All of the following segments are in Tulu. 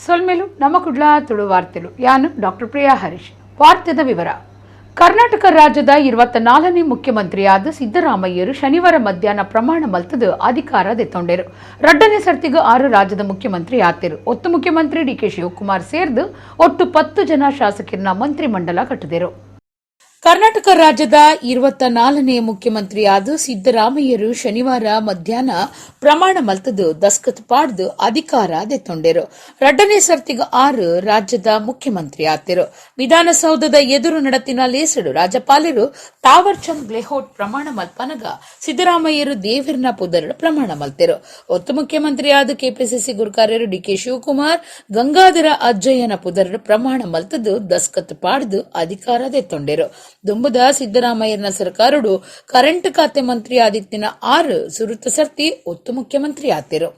ಸೊಲ್ಮೆಲು ನಮ್ಮ ಕುಡ್ಲ ತುಳು ವಾರ್ತೆಲು. ಯಾನು ಡಾಕ್ಟರ್ ಪ್ರಿಯಾ ಹರೀಶ್. ವಾರ್ತೆದ ವಿವರ. ಕರ್ನಾಟಕ ರಾಜ್ಯದ 24ನೇ ಮುಖ್ಯಮಂತ್ರಿಯಾದ ಸಿದ್ದರಾಮಯ್ಯರು ಶನಿವಾರ ಮಧ್ಯಾಹ್ನ ಪ್ರಮಾಣ ಮಲ್ತದು ಅಧಿಕಾರ ದೆತ್ತೊಂಡೆರು. ರಡ್ಡನೇ ಸರ್ತಿಗೂ ಆರು ರಾಜ್ಯದ ಮುಖ್ಯಮಂತ್ರಿ ಆತೆರು. ಒತ್ತು ಮುಖ್ಯಮಂತ್ರಿ ಡಿಕೆ ಶಿವಕುಮಾರ್ ಸೇರ್ದು ಒಟ್ಟು 10 ಜನ ಶಾಸಕರನ್ನ ಮಂತ್ರಿಮಂಡಲ ಕಟ್ಟಿದರು. ಕರ್ನಾಟಕ ರಾಜ್ಯದ 24ನೇ ಮುಖ್ಯಮಂತ್ರಿಯಾದ ಸಿದ್ದರಾಮಯ್ಯರು ಶನಿವಾರ ಮಧ್ಯಾಹ್ನ ಪ್ರಮಾಣ ಮಲ್ತದು ದಸ್ಕತ್ ಪಾಡ್ದು ಅಧಿಕಾರ ದೆತ್ತೊಂಡೆರು. ರಡ್ಡನೇ ಸರ್ತಿಗ ಆರು ರಾಜ್ಯದ ಮುಖ್ಯಮಂತ್ರಿ ಆತೆರು. ವಿಧಾನಸೌಧದ ಎದುರು ನಡತಿನ ಲೇಸಡು ರಾಜ್ಯಪಾಲರು ತಾವರ್ ಚಂದ್ ಗೆಹ್ಲೋಟ್ ಪ್ರಮಾಣ ಮಲ್ಪನಗ ಸಿದ್ದರಾಮಯ್ಯರು ದೇವಿರ್ನ ಪುದರಡು ಪ್ರಮಾಣ ಮಲ್ತೆರು. ಒತ್ತು ಮುಖ್ಯಮಂತ್ರಿಯಾದ ಕೆಪಿಸಿಸಿ ಗುರುಕಾರ್ಯರು ಡಿಕೆ ಶಿವಕುಮಾರ್ ಗಂಗಾಧರ ಅಜ್ಜಯ್ಯನ ಪುದರಡು ಪ್ರಮಾಣ ಮಲ್ತದು ದಸ್ಕತ್ ಪಾಡ್ದು ಅಧಿಕಾರ ದೆತ್ತೊಂಡೆರು. ದುಂಬುದ ಸಿದ್ದರಾಮಯ್ಯನ ಸರ್ಕಾರಡು ಕರೆಂಟ್ ಖಾತೆ ಮಂತ್ರಿ ಆದಿತ್ತಿನ ಆರು ಸುರುತ ಸರ್ತಿ ಒತ್ತು ಮುಖ್ಯಮಂತ್ರಿ ಆತಿರು.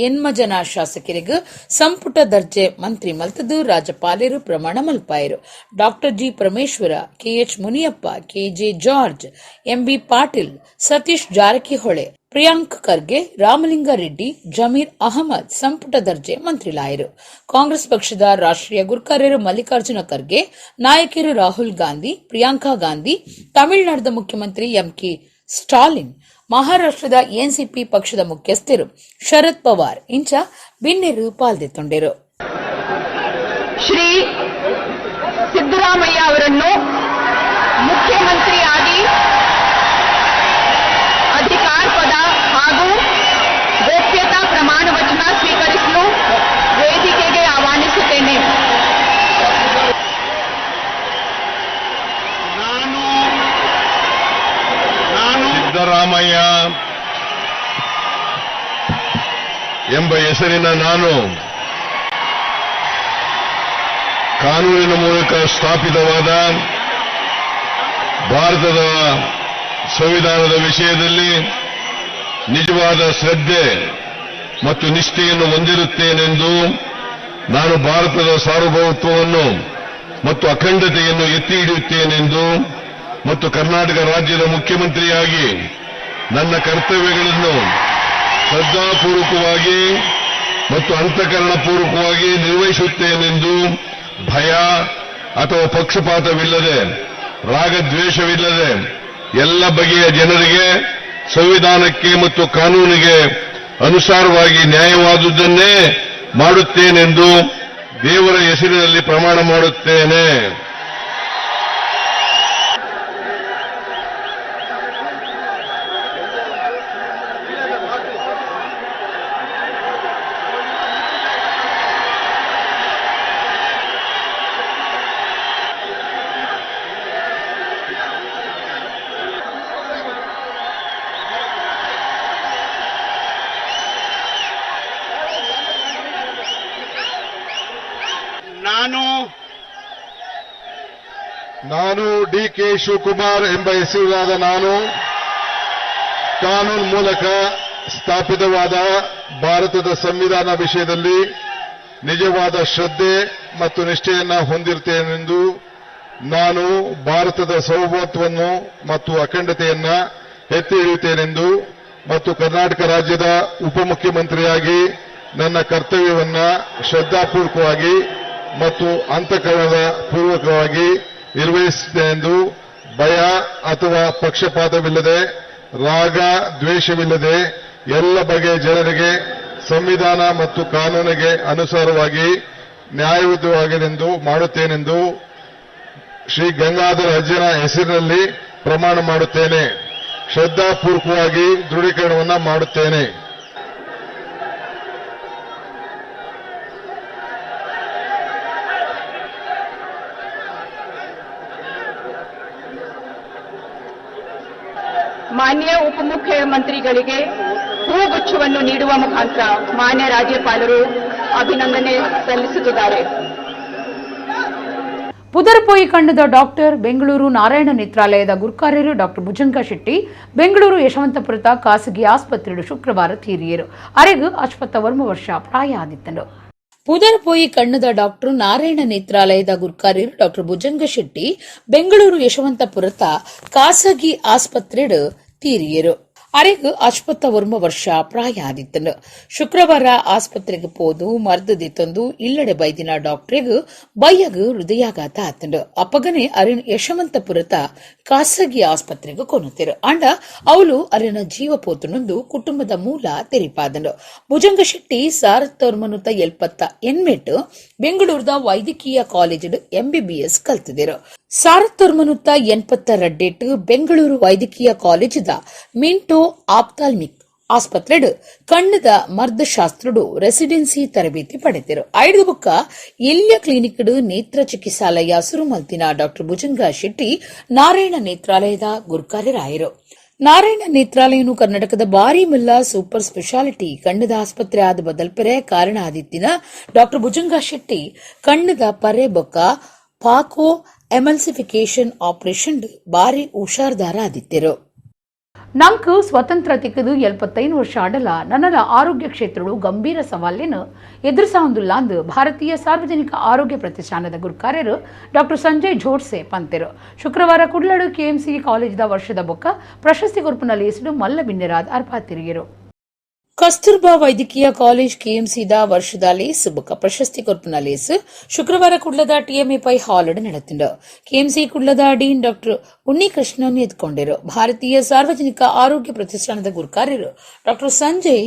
ಎನ್ಮ ಜನ ಶಾಸಕರಿಗೆ ಸಂಪುಟ ದರ್ಜೆ ಮಂತ್ರಿ ಮಲ್ತದು ರಾಜ್ಯಪಾಲರು ಪ್ರಮಾಣ ಮಲ್ಪಾಯರು. Doctor G Parameshwara, KH Muniyappa, K J George, MB Patil, Satish Jarkiholi, Priyank Kharge, Ramalinga Reddy, Zameer Ahmed ಸಂಪುಟ ದರ್ಜೆ ಮಂತ್ರಿಲಾಯರು. ಕಾಂಗ್ರೆಸ್ ಪಕ್ಷದ ರಾಷ್ಟ್ರೀಯ ಗುರ್ಕಾರ್ಯರು ಮಲ್ಲಿಕಾರ್ಜುನ ಖರ್ಗೆ, ನಾಯಕರು ರಾಹುಲ್ ಗಾಂಧಿ, ಪ್ರಿಯಾಂಕಾ ಗಾಂಧಿ, ತಮಿಳುನಾಡದ ಮುಖ್ಯಮಂತ್ರಿ ಎಂಕೆ ಸ್ಟಾಲಿನ್, ಮಹಾರಾಷ್ಟ್ರದ ಎನ್ಸಿಪಿ ಪಕ್ಷದ ಮುಖ್ಯಸ್ಥರು ಶರದ್ ಪವಾರ್ ಇಂಚ ಬಿನ್ನೆರು ಪಾಲ್ದೆತ್ತೊಂಡೆರು. ಶ್ರೀ ಸಿದ್ದರಾಮಯ್ಯ ಅವರನ್ನು ಮುಖ್ಯಮಂತ್ರಿಯಾಗಿ ಅಧಿಕಾರ ಪದ ಹಾಗೂ ಗೋಪ್ಯತಾ ಪ್ರಮಾಣ ವಚನ ಸ್ವೀಕರಿಸಲು ವೇದಿಕೆಗೆ ಆಹ್ವಾನಿಸುತ್ತೇನೆ. ನಾನು ನಾನು ಸಿದ್ದರಾಮಯ್ಯ ಎಂಬ ಹೆಸರಿನ ನಾನು, ಕಾನೂನಿನ ಮೂಲಕ ಸ್ಥಾಪಿತವಾದ ಭಾರತದ ಸಂವಿಧಾನದ ವಿಷಯದಲ್ಲಿ ನಿಜವಾದ ಶ್ರದ್ಧೆ ಮತ್ತು ನಿಷ್ಠೆಯನ್ನು ಹೊಂದಿರುತ್ತೇನೆಂದು, ನಾನು ಭಾರತದ ಸಾರ್ವಭೌಮತ್ವವನ್ನು ಮತ್ತು ಅಖಂಡತೆಯನ್ನು ಎತ್ತಿ ಹಿಡಿಯುತ್ತೇನೆಂದು ಮತ್ತು ಕರ್ನಾಟಕ ರಾಜ್ಯದ ಮುಖ್ಯಮಂತ್ರಿಯಾಗಿ ನನ್ನ ಕರ್ತವ್ಯಗಳನ್ನು ಶ್ರದ್ಧಾಪೂರ್ವಕವಾಗಿ ಮತ್ತು ಅಂತಃಕರಣಪೂರ್ವಕವಾಗಿ ನಿರ್ವಹಿಸುತ್ತೇನೆಂದು, ಭಯ ಅಥವಾ ಪಕ್ಷಪಾತವಿಲ್ಲದೆ, ರಾಗದ್ವೇಷವಿಲ್ಲದೆ, ಎಲ್ಲ ಬಗೆಯ ಜನರಿಗೆ ಸಂವಿಧಾನಕ್ಕೆ ಮತ್ತು ಕಾನೂನಿಗೆ ಅನುಸಾರವಾಗಿ ನ್ಯಾಯವಾದುದನ್ನೇ ಮಾಡುತ್ತೇನೆಂದು ದೇವರ ಹೆಸರಿನಲ್ಲಿ ಪ್ರಮಾಣ ಮಾಡುತ್ತೇನೆ. ನಾನು ನಾನು ಡಿಕೆ ಶಿವಕುಮಾರ್ ಎಂಬ ಹೆಸರಾದ ನಾನು, ಕಾನೂನು ಮೂಲಕ ಸ್ಥಾಪಿತವಾದ ಭಾರತದ ಸಂವಿಧಾನ ವಿಷಯದಲ್ಲಿ ನಿಜವಾದ ಶ್ರದ್ಧೆ ಮತ್ತು ನಿಷ್ಠೆಯನ್ನು ಹೊಂದಿರುತ್ತೇನೆಂದು, ನಾನು ಭಾರತದ ಸಾರ್ವಭೌಮತ್ವವನ್ನು ಮತ್ತು ಅಖಂಡತೆಯನ್ನು ಎತ್ತಿ ಹಿಡಿಯುತ್ತೇನೆಂದು ಮತ್ತು ಕರ್ನಾಟಕ ರಾಜ್ಯದ ಉಪಮುಖ್ಯಮಂತ್ರಿಯಾಗಿ ನನ್ನ ಕರ್ತವ್ಯವನ್ನು ಶ್ರದ್ಧಾಪೂರ್ವಕವಾಗಿ ಮತ್ತು ಅಂತಃಕರಣದ ಪೂರ್ವಕವಾಗಿ ನಿರ್ವಹಿಸುತ್ತೇನೆಂದು, ಭಯ ಅಥವಾ ಪಕ್ಷಪಾತವಿಲ್ಲದೆ, ರಾಗ ದ್ವೇಷವಿಲ್ಲದೆ, ಎಲ್ಲ ಬಗೆಯ ಜನರಿಗೆ ಸಂವಿಧಾನ ಮತ್ತು ಕಾನೂನಿಗೆ ಅನುಸಾರವಾಗಿ ನ್ಯಾಯಯುತವಾಗಿರೆಂದು ಮಾಡುತ್ತೇನೆಂದು ಶ್ರೀ ಗಂಗಾಧರ ಅಜ್ಜನ ಹೆಸರಿನಲ್ಲಿ ಪ್ರಮಾಣ ಮಾಡುತ್ತೇನೆ. ಶ್ರದ್ಧಾಪೂರ್ವಕವಾಗಿ ದೃಢೀಕರಣವನ್ನು ಮಾಡುತ್ತೇನೆ. ಮಾನ್ಯ ಉಪಮುಖ್ಯಮಂತ್ರಿಗಳಿಗೆ ಹೂಗುಚ್ಛವನ್ನು ನೀಡುವ ಮುಖಾಂತರ ಮಾನ್ಯ ರಾಜ್ಯಪಾಲರು ಅಭಿನಂದನೆ ಸಲ್ಲಿಸುತ್ತಿದ್ದಾರೆ. ಪುದರ್ಪೋಯಿ ಕಂಡದ ಡಾಕ್ಟರ್ ಬೆಂಗಳೂರು ನಾರಾಯಣ ನೇತ್ರಾಲಯದ ಗುರ್ಕಾರ್ಯರು ಡಾಕ್ಟರ್ ಭುಜಂಗ ಶೆಟ್ಟಿ ಬೆಂಗಳೂರು ಯಶವಂತಪುರದ ಖಾಸಗಿ ಆಸ್ಪತ್ರೆಡು ಶುಕ್ರವಾರ ತೀರಿಯರು. ಅರೆಗು 61 ವರ್ಷ ಪ್ರಾಯ ಆದಿತ್ತನು. ಪುದರ್ಪೋಯಿ ಕಣ್ಣದ ಡಾಕ್ಟರ್ ನಾರಾಯಣ ನೇತ್ರಾಲಯದ ಗುರ್ಕಾರ್ಯರು ಡಾಕ್ಟರ್ ಭುಜಂಗ ಶೆಟ್ಟಿ ಬೆಂಗಳೂರು ಯಶವಂತಪುರದ ಖಾಸಗಿ ಆಸ್ಪತ್ರೆಡು ತೀರಿಯರು. ಅರೆಗ್ 59 ವರ್ಷ ಪ್ರಾಯ ಆದಿತ್ತನು. ಶುಕ್ರವಾರ ಆಸ್ಪತ್ರೆಗೆ ಪೋದು ಮರ್ದು ದಿತ್ತೊಂದು ಇಲ್ಲಡೆ ಬೈದಿನ ಡಾಕ್ಟರ್ಗ್ ಬಯ್ಯಗ್ ಹೃದಯಾಘಾತ ಆತಂಡು. ಅಪಗನೆ ಅರೆನ್ ಯಶವಂತಪುರತ ಖಾಸಗಿ ಆಸ್ಪತ್ರೆಗೆ ಕೊನೊತೆರು. ಆಂಡ ಅವಳು ಅರೆನ ಜೀವ ಪೋತುನೊಂದು ಕುಟುಂಬದ ಮೂಲ ತೆರಿಪಾದಂಡು. ಭುಜಂಗ ಶೆಟ್ಟಿ 1978 ಬೆಂಗಳೂರದ ವೈದ್ಯಕೀಯ ಕಾಲೇಜ್ ಎಂಬಿಬಿಎಸ್ ಕಲ್ತಿದರು. 1982 ಬೆಂಗಳೂರು ವೈದ್ಯಕೀಯ ಕಾಲೇಜಿದ ಮಿಂಟೋ ಆಪ್ತಾಲ್ಮಿಕ್ ಆಸ್ಪತ್ರೆಡ್ ಕಣ್ಣದ ಮರ್ದಶಾಸ್ತ್ರಡು ರೆಸಿಡೆನ್ಸಿ ತರಬೇತಿ ಪಡೆದರು. ಐದು ಬುಕ್ಕ ಎಲ್ಯ ಕ್ಲಿನಿಕ್ ನೇತ್ರ ಚಿಕಿತ್ಸಾಲಯ ಸುರುಮಲ್ತಿನ ಡಾಕ್ಟರ್ ಭುಜಂಗ ಶೆಟ್ಟಿ ನಾರಾಯಣ ನೇತ್ರಾಲಯದ ಗುರುಕಾರ್ಯರಾಯರು. ನಾರಾಯಣ ನೇತ್ರಾಲಯನು ಕರ್ನಾಟಕದ ಬಾರಿ ಮಲ್ಲ ಸೂಪರ್ ಸ್ಪೆಷಾಲಿಟಿ ಕಣ್ಣದ ಆಸ್ಪತ್ರೆ ಆದ ಬದಲ್ಪೆರೆ ಕಾರಣ ಆದಿತ್ತಿನ ಡಾಕ್ಟರ್ ಭುಜಂಗ ಶೆಟ್ಟಿ ಕಣ್ಣದ ಪರೆ ಬೊಕ್ಕ ಫಾಕೋ ಎಮಲ್ಸಿಫಿಕೇಶನ್ ಆಪರೇಷನ್ ಬಾರಿ ಹುಷಾರ್ದಾರ ಆದಿತ್ಯರು. ನಂಕ್ ಸ್ವತಂತ್ರ ತಿಕ್ಕದು 75 ವರ್ಷ ಆಡಲ ನನ್ನಲ ಆರೋಗ್ಯ ಕ್ಷೇತ್ರಗಳು ಗಂಭೀರ ಸವಾಲೇನು ಎದುರಿಸೊಂದುಲ್ಲ ಅಂದು ಭಾರತೀಯ ಸಾರ್ವಜನಿಕ ಆರೋಗ್ಯ ಪ್ರತಿಷ್ಠಾನದ ಗುರುಕಾರ್ಯರು ಡಾಕ್ಟರ್ ಸಂಜಯ್ ಝೋಡ್ಸೆ ಪಂತೆರು. ಶುಕ್ರವಾರ ಕುಡ್ಲಡು ಕೆಎಂಸಿ ಕಾಲೇಜಿದ ವರ್ಷದ ಬೊಕ್ಕ ಪ್ರಶಸ್ತಿ ಕೊರ್ಪುನ ಲೇಸುಡು ಮಲ್ಲ ಬಿನ್ನೆರಾದ್ ಅರ್ಪಾತಿರಿಯರು. ಕಸ್ತೂರ್ಬಾ ವೈದ್ಯಕೀಯ ಕಾಲೇಜ್ ಕೆಎಂಸಿದ ವರ್ಷದ ಲೇಸ್ ಬೊಕ್ಕ ಪ್ರಶಸ್ತಿ ಕೊರ್ಪುನ ಲೇಸ್ ಶುಕ್ರವಾರ ಕುಡ್ಲದ ಟಿಎಂಎ ಪೈ ಹಾಲ್ ನಡೆತಿಂಡು. ಕೆಎಂಸಿ ಕುಡ್ಲದ ಡೀನ್ ಡಾಕ್ಟರ್ ಉನ್ನಿಕೃಷ್ಣನ್ ಎದ್ಕೊಂಡಿರು. ಭಾರತೀಯ ಸಾರ್ವಜನಿಕ ಆರೋಗ್ಯ ಪ್ರತಿಷ್ಠಾನದ ಗುರುಕಾರ್ಯರು ಡಾಕ್ಟರ್ ಸಂಜಯ್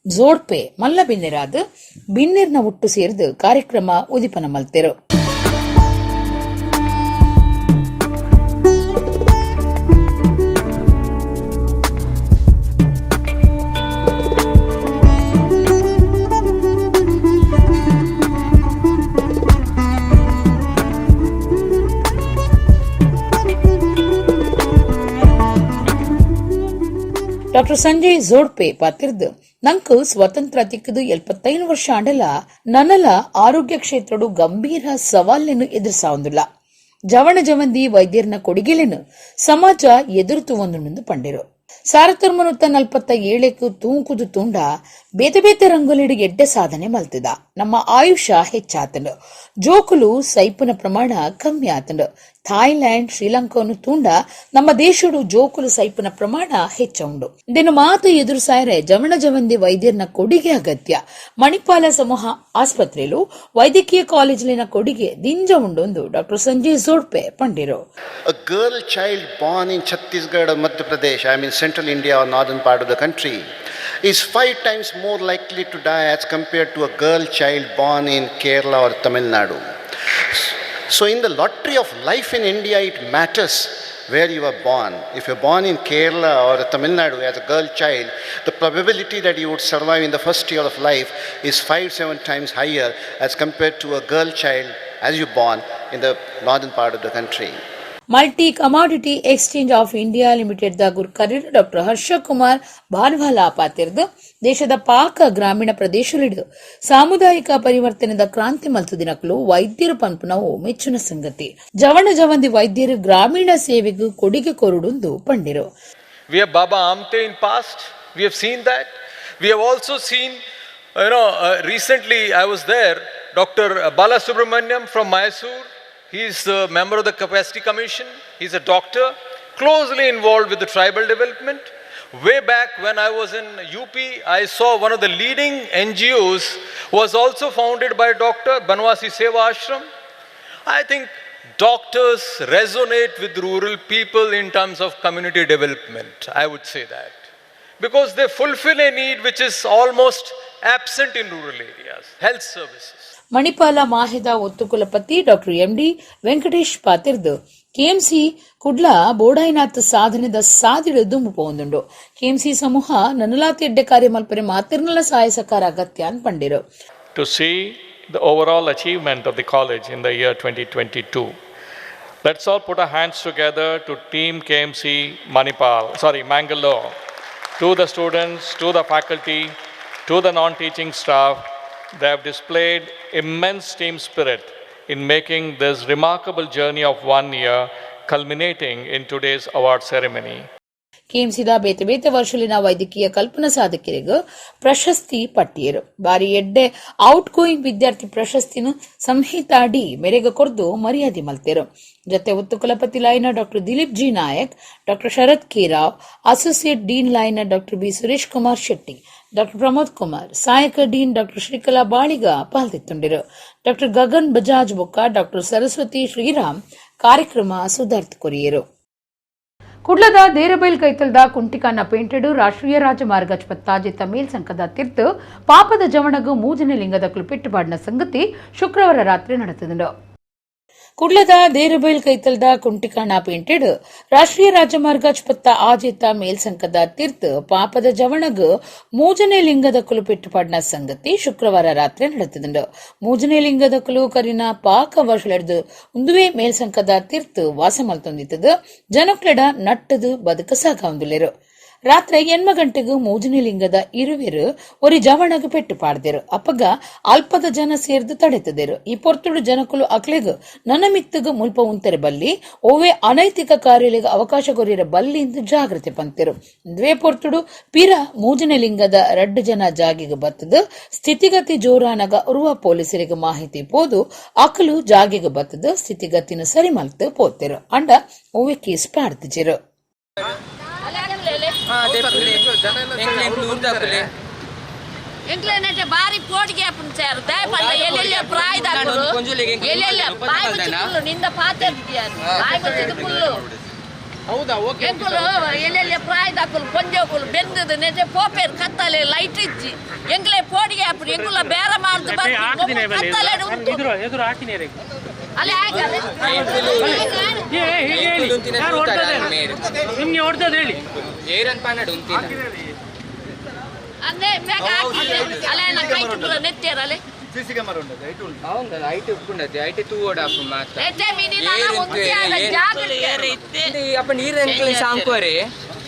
ಜೋಡ್ಪೆ ಮಲ್ಲ ಬಿನ್ನೆರಾದ್ ಬಿನ್ನೆರ್ನ ಒಟ್ಟು ಸೇರಿದು ಕಾರ್ಯಕ್ರಮ ಉದಿಪನ ಮಲ್ತೆರು. ಡಾಕ್ಟರ್ ಸಂಜಯ್ ಜೋಡ್ಪೆ ಪಾತಿರ್ದು ನಂಕ್ ಸ್ವತಂತ್ರ ತಿಕ್ಕದು 75 ವರ್ಷ ಆಂಡಲ ನನಲ ಆರೋಗ್ಯ ಕ್ಷೇತ್ರಡು ಗಂಭೀರ ಸವಾಲನ್ನು ಎದುರಿಸಾವಂದಿಲ್ಲ. ಜವಣ ಜವಂದಿ ವೈದ್ಯರ್ನ ಕೊಡುಗೆಲೆನು ಸಮಾಜ ಎದುರುತುವಂದುಂಡು ಪಂಡಿರು. 1947 ತೂಂಕುದು ತೂಂಡ ಬೇತೆ ಬೇತೆ ರಂಗೋಲಿಡು ಎಡ್ಡೆ ಸಾಧನೆ ಮಲ್ತಿದ. ನಮ್ಮ ಆಯುಷ ಹೆಚ್ಚಾತಂಡು, ಜೋಕುಲು ಸೈಪುನ ಪ್ರಮಾಣ ಕಮ್ಮಿ ಆತಂಡು. ಥಾಯ್ಲ್ಯಾಂಡ್, ಶ್ರೀಲಂಕಾನು ತೂಂಡ ನಮ್ಮ ದೇಶಡು ಜೋಕುಲು ಸೈಪುನ ಪ್ರಮಾಣ ಹೆಚ್ಚುಂಡು. ಇದನ್ನು ಮಾತು ಎದುರುಸಾಯರೆ ಜವಣ ಜವಂದಿ ವೈದ್ಯರ್ನ ಕೊಡುಗೆ ಅಗತ್ಯ. ಮಣಿಪಾಲ ಸಮೂಹ ಆಸ್ಪತ್ರೆಲು ವೈದ್ಯಕೀಯ ಕಾಲೇಜಿನ ಕೊಡುಗೆ ದಿಂಜ ಉಂಡೊಂದು ಡಾಕ್ಟರ್ ಸಂಜಯ್ ಜೋಡ್ಪೆ ಪಂಡಿರು. A girl child born in Chhattisgarh or Madhya Pradesh, I mean central India or northern part of the country, is 5 times more likely to die as compared to a girl child born in Kerala or Tamil Nadu. So in the lottery of life in India, it matters where you are born. If you're born in Kerala or Tamil Nadu as a girl child, the probability that you would survive in the first year of life is 5-7 times higher as compared to a girl child as you born in the northern part of the country. Multi commodity exchange of India limited the ಗುರುಕಾರ್ಯರು doctor Harsha Kumar Bhanwala ಪಾತಿರ್ದು ದೇಶದ ಪಾಕ ಗ್ರಾಮೀಣ ಪ್ರದೇಶಗಳಿಡು ಸಾಮುದಾಯಿಕ ಪರಿವರ್ತನೆದ ಕ್ರಾಂತಿ ಮಲ್ತು ದಿನಕಲು ವೈದ್ಯರು ಪನ್ಪುನವು ಮೆಚ್ಚುನ ಸಂಗತಿ. ಜವಣ ಜವಂದಿ ವೈದ್ಯರು ಗ್ರಾಮೀಣ ಸೇವೆಗೂ ಕೊಡುಗೆ ಕೊರುಡುಂದು ಪಂಡಿರು. We have Baba Amte in past. We have seen that. We have also seen, recently I was there, Dr. Balasubramaniam from Mysore. He is the member of the Capacity Commission. He's a doctor, closely involved with the tribal development. Way back when I was in UP, I saw one of the leading NGOs was also founded by Dr. Banwasi Seva Ashram. I think doctors resonate with rural people in terms of community development. I would say that. Because they fulfill a need which is almost absent in rural areas, health services. Manipal ಮಾಹೆದ ಒತ್ತು ಕುಲಪತಿ doctor MD Venkatesh ಪಾತಿರ್ದು KMC Kudla ಬೋಡಾಯಿನಾಥ್ ಸಾಧನೆದ ಸಾದಿಡು ದುಂಬು ಪೋಂದುಂಡು. KMC ಸಮೂಹ ನನ್ನಲಾತಿ ಎಡ್ಡೆ ಕಾರ್ಯ ಮಲ್ಪರೆ ಮಾತಿರ್ನಲ ಸಹಾಯ ಸಹಕಾರ ಅಗತ್ಯ ಅಂತ ಪಂಡಿರು. To see the overall achievement of the college in the year 2022. Let's all put our hands together to Team KMC Manipal, sorry, Mangalore, to the students, to the faculty, to the non-teaching staff. They have displayed immense team spirit in making this remarkable journey of 1 year, culminating in today's award ceremony. ಕೆಎಂಸಿದ ಬೇತೆ ಬೇತೆ ವರ್ಷಲಿನ ವೈದ್ಯಕೀಯ ಕಲ್ಪನಾ ಸಾಧಕರಿಗೆ ಪ್ರಶಸ್ತಿ ಪಟ್ಟಿಯರು. ಬಾರಿ ಎಡ್ಡೆ ಔಟ್ ಗೋಯಿಂಗ್ ವಿದ್ಯಾರ್ಥಿ ಪ್ರಶಸ್ತಿನ ಸಂಹಿತಾ ಡಿ ಮೆರೆಗ ಕೊರ್ದು ಮರ್ಯಾದೆ ಮಲ್ತೆರು. ಜತೆ ಒತ್ತು ಕುಲಪತಿ line doctor Dilip G Nayak, doctor Sharath K Rao, associate dean line doctor B Suresh Kumar Shetty, doctor Pramod Kumar, ಸಹಾಯಕ ಡೀನ್ ಡಾಕ್ಟರ್ ಶ್ರೀಕಲಾ ಬಾಳಿಗ ಪಾಲ್ದಿತ್ತುಂಡಿರು. ಡಾಕ್ಟರ್ ಗಗನ್ ಬಜಾಜ್ ಬೊಕ್ಕ ಡಾಕ್ಟರ್ ಸರಸ್ವತಿ ಶ್ರೀರಾಮ್ ಕಾರ್ಯಕ್ರಮ ಸುಧಾರ್ತ್ ಕೊರಿಯರು. ಕುಡ್ಲದ ದೇರಬೈಲ್ ಕೈತಲ್ದ ಕುಂಟಿಕಾನ ಪೇಂಟೆಡು ರಾಷ್ಟ್ರೀಯ ರಾಜಮಾರ್ಗ ಪತ್ತಾಜಿತ್ತ ಮೇಲ್ಸಂಕದ ತಿರ್ತು ಪಾಪದ ಜವಣಗು ಮೂಜನೆ ಲಿಂಗದ ಕುಲ್ಪೆಟ್ಟುಬಾಡಿನ ಸಂಗತಿ ಶುಕ್ರವಾರ ರಾತ್ರಿ ನಡೆದಿದೆ. ಕುಡ್ಲದ ದೇರಬೈಲ್ ಕೈತಲ್ದ ಕುಂಟಿಕಾಣ ಪೇಂಟೆಡ್ ರಾಷ್ಟ್ರೀಯ ರಾಜಮಾರ್ಗ ಪತ್ತ ಆಜಿತ ಮೇಲ್ಸಂಕದ ತಿರ್ತ್ ಪಾಪದ ಜವಣಗ್ ಮೂಜನೆ ಲಿಂಗದ ಕುಲುಪೆಟ್ಟುಪಾಡಿನ ಸಂಗತಿ ಶುಕ್ರವಾರ ರಾತ್ರಿ ನಡೆದಿದೆ. ಮೂಜನೆ ಲಿಂಗದ ಕುಲು ಕರಿನ ಪಾಕ ವರ್ಷಲೆಡ್ದು ಉಂದುವೇ ಮೇಲ್ಸಂಕದ ತಿರ್ತ್ ವಾಸ ಮಲ್ತೊಂದಿತ್ತದು ಜನಕ್ಲೆಡ ನಟ್ಟದು ಬದುಕ ಸಾಗವಂದುಲೆರು. ರಾತ್ರಿ 8 ಗಂಟೆಗೂ ಮೂಜನೆ ಲಿಂಗದ ಇರುವೆರು ಒರಿ ಜವಣಗ್ ಪೆಟ್ಟು ಪಾಡ್ದೆರು. ಅಪ್ಪಗ ಅಲ್ಪದ ಜನ ಸೇರ್ದು ತಡೆತದೆರು. ಈ ಪೊರ್ತುಡು ಜನಕುಲು ಅಕ್ಲೆಗ್ ನನ್ನ ಮಿತ್ತಗ್ ಮುಲ್ಪ ಉಂತೆರೆ ಬಲ್ಲಿ, ಓವೆ ಅನೈತಿಕ ಕಾರ್ಯಲಿಗೆ ಅವಕಾಶ ಕೊರಿಯರ ಬಲ್ಲಿ ಎಂದು ಜಾಗೃತಿ ಪಂತೆರು. ದ್ವೇ ಪೊರ್ತುಡು ಪಿರ ಮೂಜನೆ ಲಿಂಗದ ರಡ್ಡು ಜನ ಜಾಗಿಗೆ ಬತ್ತದು ಸ್ಥಿತಿಗತಿ ಜೋರಾನಗ ಉರುವ ಪೊಲೀಸರಿಗೆ ಮಾಹಿತಿ ಪೋದು ಅಕಲು ಜಾಗಿಗೆ ಬತ್ತದು ಸ್ಥಿತಿಗತಿನ ಸರಿ ಮಲ್ತು ಪೋತೆರು. ಅಂಡ ಓವೆ ಕೇಸ್ ಪಾಡ್ತಿಜೆರು. ಎಂಕ್ಲೆ ಎಂಕ್ಲೆನಂటే ಬಾರಿ ಪೋಟಿಗೆ ಆಪುಂಡು ಸರ್. ದಯಪಂಡ ಎಲ್ಲೆಲ್ಲ ಪ್ರಾಯದಾಕುಲು ಎಲ್ಲೆಲ್ಲ ಬಾಯಿ ಮುಚ್ಚಿದ ನಿಂದ ಪಾತೆ ಬಾಯಿ ಮುಚ್ಚಿದ ಫುಲ್ಲು. ಹೌದಾ? ಓಕೆ. ಎಂಕುಲು ಎಲ್ಲೆಲ್ಲ ಪ್ರಾಯದಾಕುಲು, ಪೊಂಜೋಕುಲು ಬೆಂದದ ನೆಜೆ ಪೋಪೇರ್. ಕತ್ತಲೆ, ಲೈಟ್ ಇಜ್ಜಿ. ಎಂಕ್ಲೆ ಪೋಡಿಗೆ ಆಪುಂಡು. ಎಂಕುಲ ಬೇರೆ ಮಾಡ್ದು ಬರ್ಪಿ ಕತ್ತಲೆ ಉಂಟು. ಎದುರು ಹಾಕಿನಿ. ಅಲ್ಲಿ ಹಾಗೆ. ಹೇಳಿ, ಯಾರು ಹೊಡ್ದದ್ದು ಹೇಳಿ. ನಿಮ್ಗೆ ಹೊಡ್ದದ್ದು ಹೇಳಿ. ಏರನ್ ಪಾನಡ್ ಉಂತಿನ. ಅಂದ್ರೆ ಮೇಗ ಹಾಕಿದ್ರೆ ಅಲ್ಲ, ನಾ ಕೈ ಪೂರ ನೆತ್ತೇರಲೆ. ಹೌದಾ? ಐಟ್ ಉಪ್ಪುಂಡತೆ ಐಟ್ ತೂವೋಡಾಪು ಮಾತ. ನೆತ್ತೆ ಮಿನಿ ನನ ಉಂತಿಯಾದ ಜಾಗೃತಿ. ಅಪ್ಪ, ನೀರ್ ಎಂಕ್ಲೆನ್ ಸಾಂಕುವರೆ,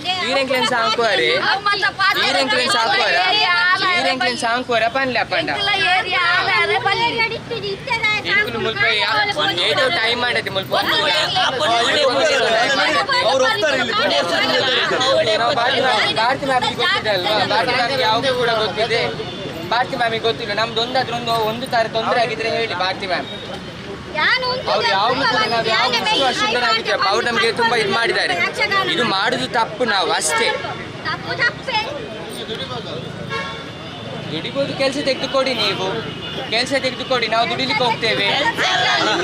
ನೀರ್ ಎಂಕ್ಲೆನ್ ಸಾಂಕುವರೆ. ಅವು ಮಾತ ಪಾತೆ. ನೀರ್ ಎಂಕ್ಲೆನ್ ಸಾಂಕುವರ, ನೀರ್ ಎಂಕ್ಲೆನ್ ಸಾಂಕುವರ ಪನ್ಲೆ ಅಪ್ಪಂಡ. ಎಂಕುಲ ಏರಿಯಾ ಆಲಾರೆ ಬಲ್ಲಿ. ಎಂಕುಲು ಮುಲ್ಪ ಏಟೋ ಟೈಮ್ ಮಾಡತ್ತೆ ಮುಲ್ಪ. ನಾವು ಭಾರತಿ ಮ್ಯಾಮ್, ಭಾರತಿ ಮ್ಯಾಮಿಗೆ ಗೊತ್ತಿದೆ ಅಲ್ವಾ? ಭಾರತಿ ಮ್ಯಾಮಿಗೆ ಯಾವುದು ಕೂಡ ಗೊತ್ತಿದೆ. ಭಾರತಿ ಮ್ಯಾಮಿಗೆ ಗೊತ್ತಿಲ್ಲ. ನಮ್ದು ಒಂದಾದ್ರೂ ಒಂದು ಒಂದು ತರ ತೊಂದರೆ ಆಗಿದ್ರೆ ಹೇಳಿ. ಭಾರತಿ ಮ್ಯಾಮ್ ಅವ್ರು ಯಾವಾಗಲೂ ಕೂಡ, ನಾವು ಯಾವ ಇಷ್ಟು ವರ್ಷದಿಂದ ನಾವಿದ್ದೇವೆ, ಅವ್ರು ನಮಗೆ ತುಂಬಾ ಇದು ಮಾಡಿದ್ದಾರೆ. ಇದು ಮಾಡುದು ತಪ್ಪು, ನಾವು ಅಷ್ಟೇ. ತಪ್ಪು ತಪ್ಪೇ. ದುಡಿಬೋದು. ಕೆಲಸ ತೆಗೆದುಕೊಡಿ, ನೀವು ಕೆಲಸ ತೆಗೆದುಕೊಡಿ, ನಾವು ದುಡಿಲಿಕ್ಕೆ ಹೋಗ್ತೇವೆ.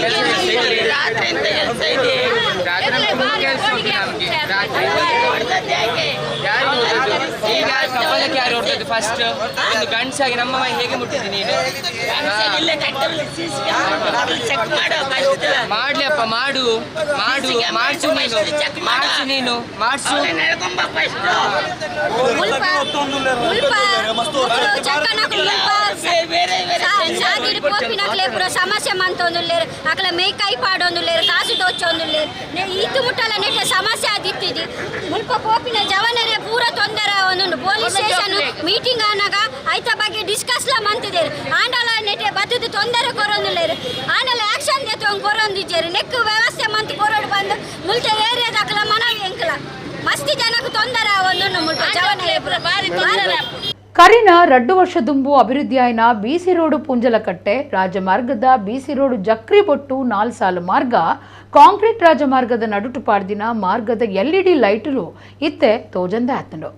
ಕೆಲಸ ತೆಗೆದುಕೊಡಿ. ರಾತ್ರಿ ನಮ್ಗೆ ತುಂಬ ಕೆಲಸ ಉಂಟು ನಮ್ಗೆ. ರಾತ್ರಿ ಯಾರು ಹೊರಟದ್ದು ಈಗ? ಯಾರು ಕಪಾಲಕ್ಕೆ ಯಾರು ಹೊರಟದ್ದು ಫಸ್ಟ್? ಒಂದು ಗಂಡಸಾಗಿ ನಮ್ಮ ಮೈ ಹೇಗೆ ಮುಟ್ಟಿದ್ದಿ ನೀನು? ಮಾಡ್ಲಿ ಅಪ್ಪ, ಮಾಡು ಮಾಡು, ಮಾಡ್ಸು ನೀನು, ಮಾಡ್ಸು ನೀನು, ಮಾಡ್ಸು. ಮುಲ್ಪ ಮುಲ್ಪ ಚಕ್ಕನಕುಲು ಮುಲ್ಪ ಸಾದಿಡ್ ಪೋಪಿನಕ್ಲೆ ಪೂರ ಸಮಸ್ಯೆ ಮಂತೊಂದುಲ್ಲೆರ್. ಅಕ್ಲ ಮೈ ಕೈ ಪಾಡೊಂದುಲ್ಲೆರ್, ಕಾಸು ದೋಚೊಂದುಲ್ಲೆರ್. ಈತು ಮುಟ್ಟಲ ನೆಟ್ಟ ಸಮಸ್ಯೆ ಆದಿತ್ತಿದಿ. ಮುಲ್ಪ ಪೋಪಿನ ಜವನರೆ ಪೂರ ತೊಂದರೆ ಆವೊಂದುಂಡು. Police station meeting ಆನಾಗ ಐತ ಬಗ್ಗೆ ಡಿಸ್ಕಸ್ ಲ ಮಂತಿದೆರ್. ಆಂಡಲ ನೆಟೆ ಬತ್ತುದು ತೊಂದರೆ ಕೊರೊಂದುಲ್ಲೆರ್. ಆಂಡಲ ಆಕ್ಷನ್ ದೆತ್ತೊಂದು ಕೊರೊಂದಿಜ್ಜೆರ್. ನೆಕ್ಕ್ ವ್ಯವಸ್ಥೆ ಮಂತ್ ಕೊರೊಡು ಬಂದು ಮುಲ್ತ ಏರಿಯಾದಕ್ಲ ಮನವಿ. ಎಂಕಲ ಮಸ್ತ್ ಜನಕ್ಕೆ ತೊಂದರೆ ಆವೊಂದುಂಡು ಮುಲ್ಪ ಜವನರೆ. ಬಾರಿ ತೊಂದರೆ ಆಪುಂಡು. ಕರಿನ 2 ವರ್ಷ ದುಂಬು ಅಭಿವೃದ್ಧಿಯಾಯಿನ ಬಿಸಿ ರೋಡು ಪುಂಜಲಕಟ್ಟೆ ರಾಜಮಾರ್ಗದ ಬಿಸಿ ರೋಡು ಜಕ್ರಿಬೊಟ್ಟು ನಾಲ್ ಸಾಲು ಮಾರ್ಗ ಕಾಂಕ್ರೀಟ್ ರಾಜಮಾರ್ಗದ ನಡುಟು ಪಾಡ್ದಿನ ಮಾರ್ಗದ ಎಲ್ಇಡಿ ಲೈಟುಲು ಇತ್ತೆ ತೋಜಂದ ಆತಂಡು.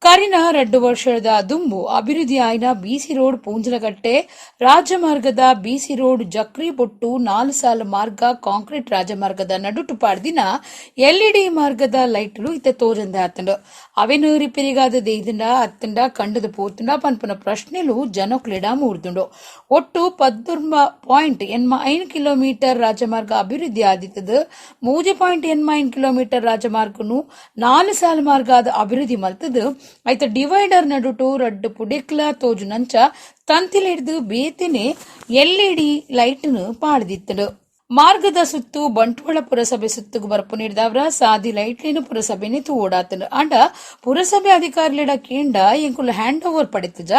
ಕರಿನ 2 ವರ್ಷದ ದುಂಬು ಅಭಿವೃದ್ಧಿ ಆಯ್ನ ಬಿಸಿ ರೋಡ್ ಪೂಂಜಲಕಟ್ಟೆ ರಾಜಮಾರ್ಗದ ಬಿಸಿ ರೋಡ್ ಜಕ್ರಿಬೊಟ್ಟು ನಾಲ್ ಸಾಲು ಮಾರ್ಗ ಕಾಂಕ್ರೀಟ್ ರಾಜಮಾರ್ಗದ ನಡುಟು ಪಾಡ್ದಿನ ಎಲ್ಇಡಿ ಮಾರ್ಗದ ಲೈಟ್ಲು ಇತ್ತೆ ತೋಜಂದ ಆತಂಡು. ಅವೆನು ರಿಪೇರಿಗಾದ ದೇಯ್ದಿಂಡ ಅತ್ತಂಡ ಕಂಡದ ಪೋತುಂಡ ಪನ್ಪುನ ಪ್ರಶ್ನೆಲು ಜನಕ್ಲೆಡ ಮೂರ್ದುಂಡು. ಒಟ್ಟು 19.85 ಕಿಲೋಮೀಟರ್ ರಾಜಮಾರ್ಗ ಅಭಿವೃದ್ಧಿ ಆದಿತ್ತದು 3.85 ಕಿಲೋಮೀಟರ್ ರಾಜಮಾರ್ಗನು ನಾಲ್ ಸಾಲು ಮಾರ್ಗ ಆದ ಅಭಿವೃದ್ಧಿ ಮಲ್ತದು ಐತ ಡಿವೈಡರ್ ನಡುಟು ರಡ್ಡು ಪುಡಿಕ್ಲ ತೋಜುನಂಚ ತಂತಿಲಿಡ್ದು ಬೇತಿನೆ ಎಲ್ಇಡಿ ಲೈಟ್ನು ಪಾಡ್ದಿತ್ತಡು. ಮಾರ್ಗದ ಸುತ್ತು ಬಂಟ್ವಾಳ ಪುರಸಭೆ ಸುತ್ತುಗು ಬರ್ಪು ನೀಡಿದವರ ಸಾದಿ ಲೈಟ್ಲೇನು ಪುರಸಭೆನೆ ತೂಡಾತನು. ಆಂಡ ಪುರಸಭೆ ಅಧಿಕಾರಿಲೆಡ ಕೇಂಡ ಎಂಕುಲು ಹ್ಯಾಂಡ್ ಓವರ್ ಪಡೆತುಜ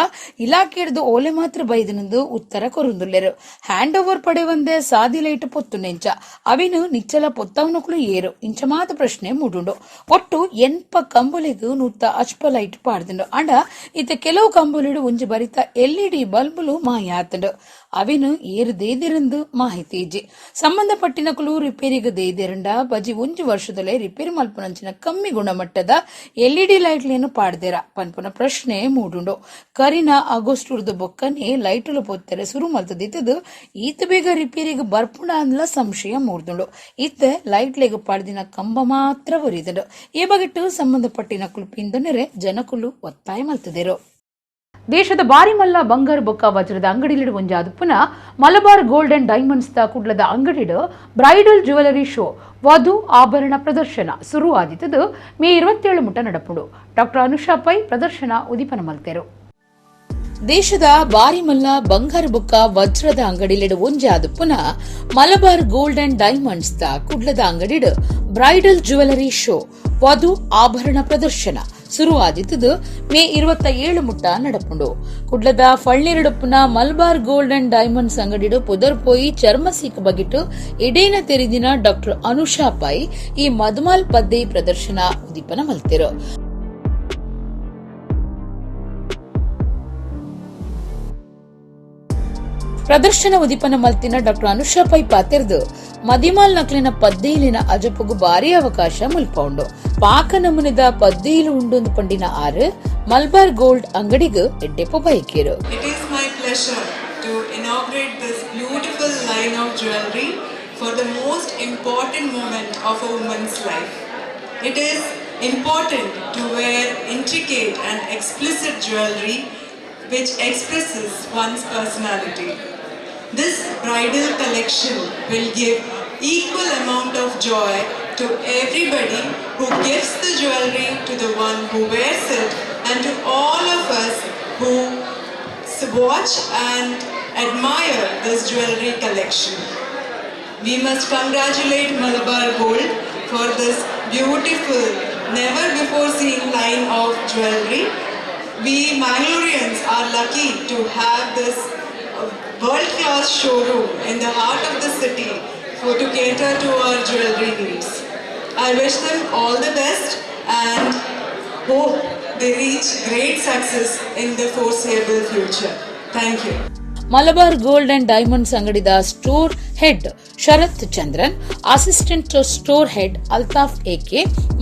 ಇಲಾಖೆ ಹಿಡಿದು ಓಲೆ ಮಾತ್ರ ಬೈದನೆಂದು ಉತ್ತರ ಕೊರುಂದುಲ್ಲೆರು. ಹ್ಯಾಂಡ್ ಓವರ್ ಪಡೆವಂದೆ ಸಾದಿ ಲೈಟ್ ಪೊತ್ತು ನೆಂಚ ಅವಿನು ನಿಚ್ಚಲ ಪೊತ್ತವನಕುಲು ಏರು ಇಂಚ ಮಾತ ಪ್ರಶ್ನೆ ಮೂಡುಂಡು. ಒಟ್ಟು 80 ಕಂಬುಲೆಗು 150 ಲೈಟ್ ಪಾಡ್ದುಂಡು. ಆಂಡ ಇತ್ತ ಕೆಲವು ಕಂಬುಲಿಡು ಒಂಜಿ ಬರಿತ ಎಲ್ಇಡಿ ಬಲ್ಬುಲು ಮಾಯಾತುಂಡು. ಅವಿನು ಏರು ದೇದಿರಂದು ಮಾಹಿತಿ ಇಜ್ಜಿ. ಸಂಬಂಧಪಟ್ಟಿನಕುಲು ರಿಪೇರಿಗೆ ದೇದಿರಂಡ ಬಜಿ ಒಂಜಿ ವರ್ಷದಲ್ಲೇ ರಿಪೇರಿ ಮಲ್ಪುನಂಚಿನ ಕಮ್ಮಿ ಗುಣಮಟ್ಟದ ಎಲ್ಇಡಿ ಲೈಟ್ಲೇನು ಪಾಡ್ದೇರ ಪನ್ಪುನ ಪ್ರಶ್ನೆ ಮೂಡುಂಡು. ಕರಿನ ಆಗಸ್ಟ್ ಉರ್ದು ಬೊಕ್ಕನೆ ಲೈಟುಲು ಪೊತ್ತೆರೆ ಸುರು ಮಲ್ತದಿತ್ತದು ಈತ ಬೇಗ ರಿಪೇರಿಗೆ ಬರ್ಪುಣ ಅಂದ್ಲ ಸಂಶಯ ಮೂಡ್ದುಂಡು. ಇತ್ತ ಲೈಟ್ಲೆಗ್ ಪಾಡ್ದಿನ ಕಂಬ ಮಾತ್ರ ಒರಿದುಂಡು. ಈ ಬಗೆಟ್ಟು ಸಂಬಂಧಪಟ್ಟಿನಕುಲು ಪಿಂದನೆರೆ ಜನಕುಲು ಒತ್ತಾಯ ಮಲ್ತದಿರು. ದೇಶದ ಬಾರಿ ಮಲ್ಲ ಬಂಗಾರು ಬೊಕ್ಕ ವಜ್ರದ ಅಂಗಡಿಲಿಡು ಒಂಜಾದುಪ್ಪುನ Malabar gold and diamonds the ಕುಡ್ಲದ ಅಂಗಡಿಡು ಬ್ರೈಡಲ್ ಜ್ಯುವೆಲರಿ ಶೋ ವಧು ಆಭರಣ ಪ್ರದರ್ಶನ ಸುರು ಆದಿತ್ತದು ಮೇ 27 ಮುಟ ನಡಪುಂಡು. ಡಾಕ್ಟರ್ ಅನುಷಾ ಪೈ ಪ್ರದರ್ಶನ ಉದಿಪನ ಮಲ್ತೆರು. ದೇಶದ ಬಾರಿಮಲ್ಲ ಬಂಗಾರು ಬೊಕ್ಕ ವಜ್ರದ ಅಂಗಡಿಲಿಡು ಒಂಜಾದುಪ್ಪುನ Malabar gold and diamonds the ಕುಡ್ಲದ ಅಂಗಡಿಡು ಬ್ರೈಡಲ್ ಜ್ಯುವೆಲರಿ ಶೋ ವಧು ಆಭರಣ ಪ್ರದರ್ಶನ ಸುರುವಾದಿತ್ತದು ಮೇ 27 ಮುಟ್ಟ ನಡಪುಂಡು. ಕುಡ್ಲದ ಫಳ್ನೀರುಡುಪ್ಪುನ ಮಲಬಾರ್ ಗೋಲ್ಡ್ ಅಂಡ್ ಡೈಮಂಡ್ಸ್ ಅಂಗಡಿಡು ಪುದರ್ ಪೋಯಿ ಚರ್ಮ ಸೀಕ್ ಬಗಿಟ್ಟು ಎಡೇನ ತೆರಿದಿನ ಡಾಕ್ಟರ್ ಅನುಷಾ ಪೈ ಈ ಮಧುಮಾಲ್ ಪದ್ದೆ ಪ್ರದರ್ಶನ ಉದೀಪನ ಮಲ್ತಿರು. ಪ್ರದರ್ಶನ ಉದೀಪನ ಮಲ್ತಿನ ಡಾಕ್ಟರ್ ಅನುಷಾ ಪೈ ಪಾತಿರ್ದು ಮದಿಮಾಲ್ ನಕ್ಲಿನ ಪದ್ದೇಲಿನ ಅಜಪುಗು ಭಾರಿ ಅವಕಾಶ ಮುಲ್ಪೌಂಡು. ಪಾಕ ನಮೂನೆದ ಪದ್ದೇಲು ಉಂಡೊಂದು ಪಂಡಿನ ಆರು ಮಲ್ಬಾರ್ ಗೋಲ್ಡ್ ಅಂಗಡಿಗೆ ಎಡ್ಡೆಪು ಬೈಕೇರು. It is my pleasure to inaugurate this beautiful line of jewelry for the most important moment of a woman's life. It is important to wear intricate and explicit jewelry which expresses one's personality. This bridal collection will give equal amount of joy to everybody who gives the jewelry, to the one who wears it, and to all of us who watch and admire this jewelry collection. We must congratulate Malabar Gold for this beautiful, never before seen line of jewelry. We Mangaloreans are lucky to have this world-class showroom in the heart of the city to cater to our jewelry needs. I wish them all the best and hope they reach great success in the foreseeable future. Thank you. Malabar Gold and Diamonds ಅಂಗಡಿದ store head Sharath Chandran, assistant store head Altaf AK,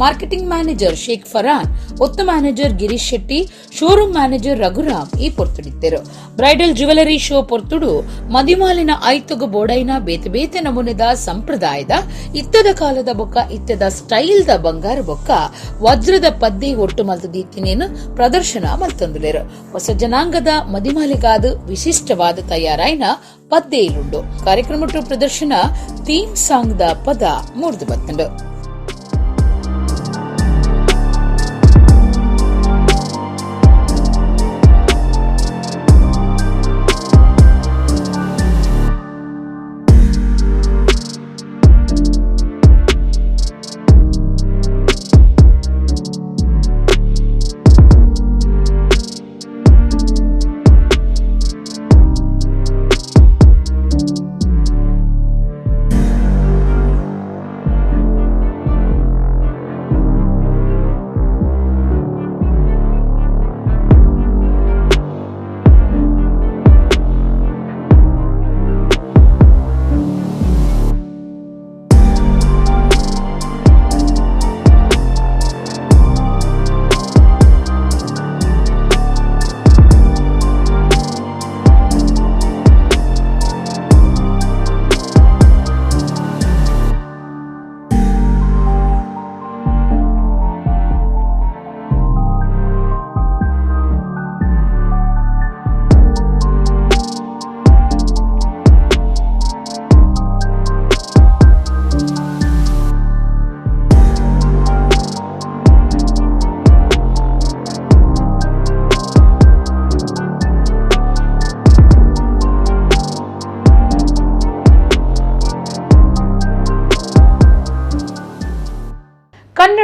marketing manager Sheikh Farhan, ಒತ್ತು manager Girish Shetty, showroom manager Raghuram ಈ ಪೊರ್ತುಡಿದ್ದರು. Bridal jewellery show ಪೊರ್ತುಡು ಮದಿಮಾಲಿನ ಐತುಗು ಬೋಡೈನ ಬೇತೆ ಬೇತೆ ನಮೂನೆದ ಸಂಪ್ರದಾಯದ ಇತ್ತದ ಕಾಲದ ಬೊಕ್ಕ ಇತ್ತದ ಸ್ಟೈಲ್ದ ಬಂಗಾರ ಬೊಕ್ಕ ವಜ್ರದ ಪದ್ದೆ ಒಟ್ಟು ಮಲ್ತದೀತಿನೇನು ಪ್ರದರ್ಶನ ಮಲ್ತಂದುಲೇರು. ಹೊಸ ಜನಾಂಗದ ಮದಿಮಾಲಿಗಾದ ವಿಶಿಷ್ಟವಾದ ತಯಾರಾಯಿನ ಪದ್ದೇಲುಂಡು. ಕಾರ್ಯಕ್ರಮ ಪ್ರದರ್ಶನ ಥೀಮ್ ಸಾಂಗ್ the ಪದ ಮೂರ್ದು ಬತ್ತಂಡು.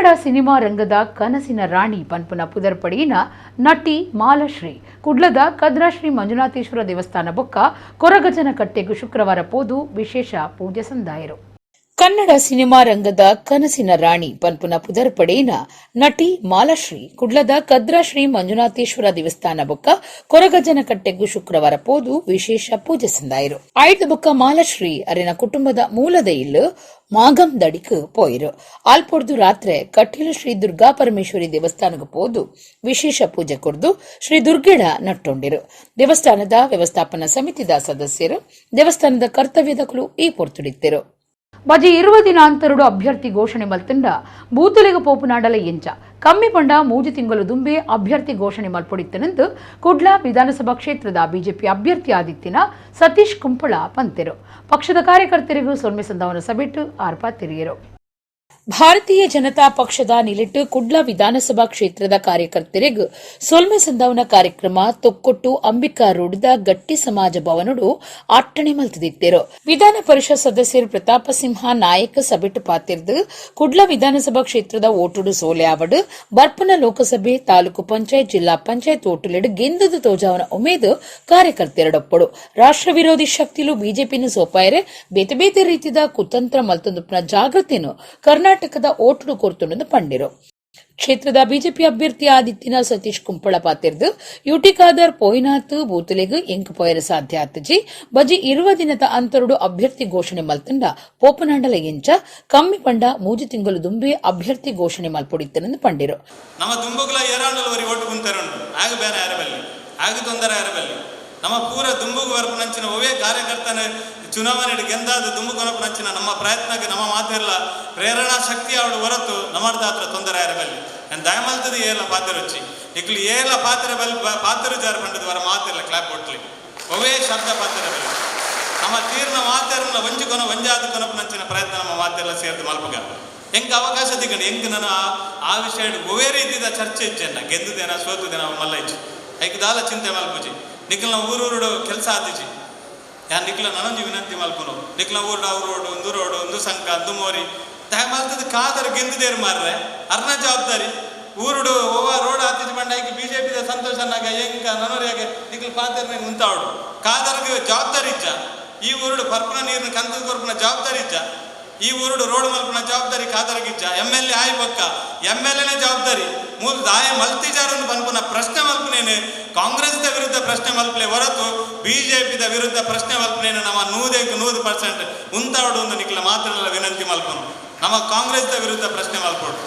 ಕನ್ನಡ ಸಿನಿಮಾ ರಂಗದ ಕನಸಿನ ರಾಣಿ ಪನ್ಪುನ ಪುದರ್ಪಡಿನ ನಟಿ ಮಾಲಶ್ರೀ ಕುಡ್ಲದ ಕದ್ರಾ ಶ್ರೀ ಮಂಜುನಾಥೇಶ್ವರ ದೇವಸ್ಥಾನ ಬೊಕ್ಕ ಕೊರಗಜನ ಕಟ್ಟೆಗೂ ಶುಕ್ರವಾರ ಪೋದು ವಿಶೇಷ ಪೂಜೆ ಸಂದಾಯರು. ಕನ್ನಡ ಸಿನಿಮಾ ರಂಗದ ಕನಸಿನ ರಾಣಿ ಪನ್ಪುನ ಪುದರ್ಪಡೆಯಿನ ನಟಿ ಮಾಲಶ್ರೀ ಕುಡ್ಲದ ಕದ್ರಾ ಶ್ರೀ ಮಂಜುನಾಥೇಶ್ವರ ದೇವಸ್ಥಾನ ಬೊಕ್ಕ ಕೊರಗಜ್ಜನ ಕಟ್ಟೆಗೂ ಶುಕ್ರವಾರ ಪೋದು ವಿಶೇಷ ಪೂಜೆ ಸಂದಾಯರು. ಆಯ್ದ ಬೊಕ್ಕ ಮಾಲಶ್ರೀ ಅರೆನ ಕುಟುಂಬದ ಮೂಲದ ಇಲ್ಲು ಮಾಗಂ ದಡಿಕ್ ಪೋಯಿರು. ಆಲ್ಪೊಡ್ದು ರಾತ್ರೆ ಕಟೀಲು ಶ್ರೀ ದುರ್ಗಾ ಪರಮೇಶ್ವರಿ ದೇವಸ್ಥಾನಕ್ಕೆ ಪೋದು ವಿಶೇಷ ಪೂಜೆ ಕೊರ್ದು ಶ್ರೀ ದುರ್ಗೆಡ ನಟ್ಟೊಂಡಿರು. ದೇವಸ್ಥಾನದ ವ್ಯವಸ್ಥಾಪನಾ ಸಮಿತಿದ ಸದಸ್ಯರು, ದೇವಸ್ಥಾನದ ಕರ್ತವ್ಯದಕುಲು ಈ ಪೊರ್ತುಡಿತ್ತಿರು. ಬಜಿ 20 ದಿನ ಅಂತರುಡು ಅಭ್ಯರ್ಥಿ ಘೋಷಣೆ ಮಲ್ತಂಡ ಬೂತುಲೆಗ ಪೋಪುನಾಡಲ ಎಂಚ ಕಮ್ಮಿ ಪಂಡ 3 ತಿಂಗಳು ದುಂಬೆ ಅಭ್ಯರ್ಥಿ ಘೋಷಣೆ ಮಲ್ಪೊಡಿತ್ತನೆಂದು ಕುಡ್ಲ ವಿಧಾನಸಭಾ ಕ್ಷೇತ್ರದ ಬಿಜೆಪಿ ಅಭ್ಯರ್ಥಿ ಆದಿತ್ಯನ ಸತೀಶ್ ಕುಂಪಳ ಪಂತೆರು. ಪಕ್ಷದ ಕಾರ್ಯಕರ್ತರಿಗೂ ಸೊನ್ಮೆ ಸಂದಾವನ ಸಭೆಟ್ಟು ಆರ್ಪ ತಿರಿಯರು. ಭಾರತೀಯ ಜನತಾ ಪಕ್ಷದ ನಿಲಿಟ್ಟು ಕುಡ್ಲ ವಿಧಾನಸಭಾ ಕ್ಷೇತ್ರದ ಕಾರ್ಯಕರ್ತರಿಗೂ ಸೊಲ್ಮೆ ಸಂದಾವನ ಕಾರ್ಯಕ್ರಮ ತೊಕ್ಕೊಟ್ಟು ಅಂಬಿಕಾ ರೋಡ್ದ ಗಟ್ಟಿ ಸಮಾಜ ಭವನಡು ಅಟ್ಟಣೆ ಮಲ್ತದಿತ್ತೇರು. ವಿಧಾನ ಪರಿಷತ್ ಸದಸ್ಯರು ಪ್ರತಾಪಸಿಂಹ ನಾಯಕ್ ಸಭೆಟ್ಟು ಪಾತಿರ್ದು ಕುಡ್ಲ ವಿಧಾನಸಭಾ ಕ್ಷೇತ್ರದ ಓಟುಡು ಸೋಲೆ ಆವಡು ಬರ್ಪನ ಲೋಕಸಭೆ, ತಾಲೂಕು ಪಂಚಾಯತ್, ಜಿಲ್ಲಾ ಪಂಚಾಯತ್ ಓಟುಲೆಡು ಗೆಂದದ ತೋಜಾವನ ಉಮೇದು ಕಾರ್ಯಕರ್ತರಡೊಪ್ಪಡು. ರಾಷ್ಟ್ರ ವಿರೋಧಿ ಶಕ್ತಿಲು ಬಿಜೆಪಿನ ಸೋಪಾಯರೆ ಬೇತೆ ಬೇತೆ ರೀತಿದ ಕುತಂತ್ರ ಮಲ್ತೊಂದುಪ್ಪನ ಜಾಗೃತಿಯನ್ನು ಕರ್ನಾಟಕದ ಓಟುಡು ಕೊರ್ತುಂಡು ಪಂಡಿರು. ಕ್ಷೇತ್ರದ ಬಿಜೆಪಿ ಅಭ್ಯರ್ಥಿ ಆದಿತ್ಯನ ಸತೀಶ್ ಕುಂಪಳ ಪಾತಿರ್ದು ಯುಟಿ ಖಾದರ್ ಪೋಯಿನಾಥ್ ಬೂತುಲೆಗ್ ಎಂಕ್ ಪೋಯರ ಸಾಧ್ಯ ಆತಜಿ. ಬಜಿ 20 ದಿನದ ಅಂತರುಡು ಅಭ್ಯರ್ಥಿ ಘೋಷಣೆ ಮಲ್ತಂಡ ಪೋಪನಾಂಡಲ ಎಂಚ ಕಮ್ಮಿ ಪಂಡ 3 ತಿಂಗಳು ದುಂಬೆ ಅಭ್ಯರ್ಥಿ ಘೋಷಣೆ ಮಲ್ಪೊಡಿತ್ತನೆಂದು ಪಂಡಿರು. ನಮ್ಮ ದುಂಬುಗ್ಲ ಏರಾಂಡಲ ಓಟು ಕುಂತಾರುಂಡು ಆಗ ಬೇರೆ ಯಾರಬಲ್ಲಿ ಆಗ ತೊಂದರೆ ಯಾರಬಲ್ಲಿ ನಮ್ಮ ಪೂರ ದುಂಬುಗು ಬರ್ಪುನಂಚಿನ ಒವೇ ಕಾರ್ಯಕರ್ತನ ಚುನಾವಣೆ ಗೆಂದಾದ ದುಂಬು ಕೊನಪುನಂಚಿನ ನಮ್ಮ ಪ್ರಯತ್ನಕ್ಕೆ ನಮ್ಮ ಮಾತಿರಲ್ಲ ಪ್ರೇರಣಾ ಶಕ್ತಿ ಅವಳು ಹೊರತು ನಮ್ಮದ ಹತ್ರ ತೊಂದರೆ ಯಾರಬಲ್ಲಿ ನಾನು ದಯಮಲ್ತದ ಏಲ ಪಾತ್ರ ರುಚಿ ಇಕ್ಲು ಏಲ ಪಾತ್ರ ಬಲ್ ಪಾತ್ರ ಜಾರು ಪಂಡದ ವರ ಮಾತಿರಲ್ಲ ಕ್ಲಾಪ್ ಒಟ್ಲಿ ಒವೇ ಶಬ್ದ ಪಾತ್ರ ಬಲ್ಲಿ ನಮ್ಮ ತೀರ್ನ ಮಾತಿರಲ್ಲ ಒಂಜು ಕೊನ ಒಂಜಾದ ಕೊನಪುನಂಚಿನ ಪ್ರಯತ್ನ ನಮ್ಮ ಮಾತಿರಲ್ಲ ಸೇರಿದ ಮಲ್ಪಗ ಹೆಂಗೆ ಅವಕಾಶ ದಿಕ್ಕಂಡು ಹೆಂಗೆ ನಾನು ಆ ವಿಷಯ ಒವೇ ರೀತಿದ ಚರ್ಚೆ ಇಜ್ಜೆನ್ನ ಗೆದ್ದುದೇನ ಸೋತುದೇನ ಮಲ್ಲ ಇಜ್ಜಿ ಐಕ್ ದಾಲ ಚಿಂತೆ ಮಲ್ಪುಜಿ ನಿಖಲ್ನ ಊರೂರುಡು ಕೆಲಸ ಆದಿಜಿ ಯಾನ್ ನಿಖಲ ನನೊಂಜಿ ವಿನಂತಿ ಮಲ್ಪುನು ನಿಖಲ್ನ ಊರುಡು ಅವ್ರು ರೋಡು ಒಂದು ರೋಡು ಒಂದು ಸಂಕ ಒಂದು ಮೋರಿ ದಾಯ ಮಲ್ತದ ಕಾದರ್ ಗೆಂದುದೇರು ಮಾರ್ರೆ ಅರ್ನ ಜವಾಬ್ದಾರಿ ಊರುಡು ಓವ ರೋಡ್ ಆತಿಜಿ ಬಂಡಾಗಿ ಬಿಜೆಪಿದ ಸಂತೋಷನಾಗ ಎಂಕ ನನೋರಿಯಾಗೆ ನಿಖಲ್ ಪಾತೆರ್ನ ಉಂತಾವಡು ಕಾದರ್ಗೆ ಜವಾಬ್ದಾರಿ ಇಜ್ಜ ಈ ಊರುಡು ಪರ್ಪನ ನೀರಿನ ಕಂತದ ಕೊರ್ಪುನ ಜವಾಬ್ದಾರಿ ಇಜ್ಜ ಈ ಊರುಡು ರೋಡ್ ಮಲ್ಪುನ ಜವಾಬ್ದಾರಿ ಕಾದರ್ಗಿಜ್ಜ ಎಮ್ ಎಲ್ ಎ ಆಯ್ ಬೊಕ್ಕ ಎಮ್ ಎಲ್ ಎನೇ ಜವಾಬ್ದಾರಿ ಮೂಲ ದಾಯ ಮಲ್ತಿಜಾರನ್ನು ಪನ್ಪುನ ಪ್ರಶ್ನೆ ಮಲ್ಪುನೇನೆ ಕಾಂಗ್ರೆಸ್ದ ವಿರುದ್ಧ ಪ್ರಶ್ನೆ ಮಲ್ಪಲೆ ಹೊರತು ಬಿಜೆಪಿದ ವಿರುದ್ಧ ಪ್ರಶ್ನೆ ಮಲ್ಪನೇನು ನಮ್ಮ 100% ಉಂತಾವಡು ಒಂದು ನಿಖಲ ಮಾತ್ರ ವಿನಂತಿ ಮಲ್ಪನು ನಮ್ಮ ಕಾಂಗ್ರೆಸ್ದ ವಿರುದ್ಧ ಪ್ರಶ್ನೆ ಮಲ್ಪೋಡು.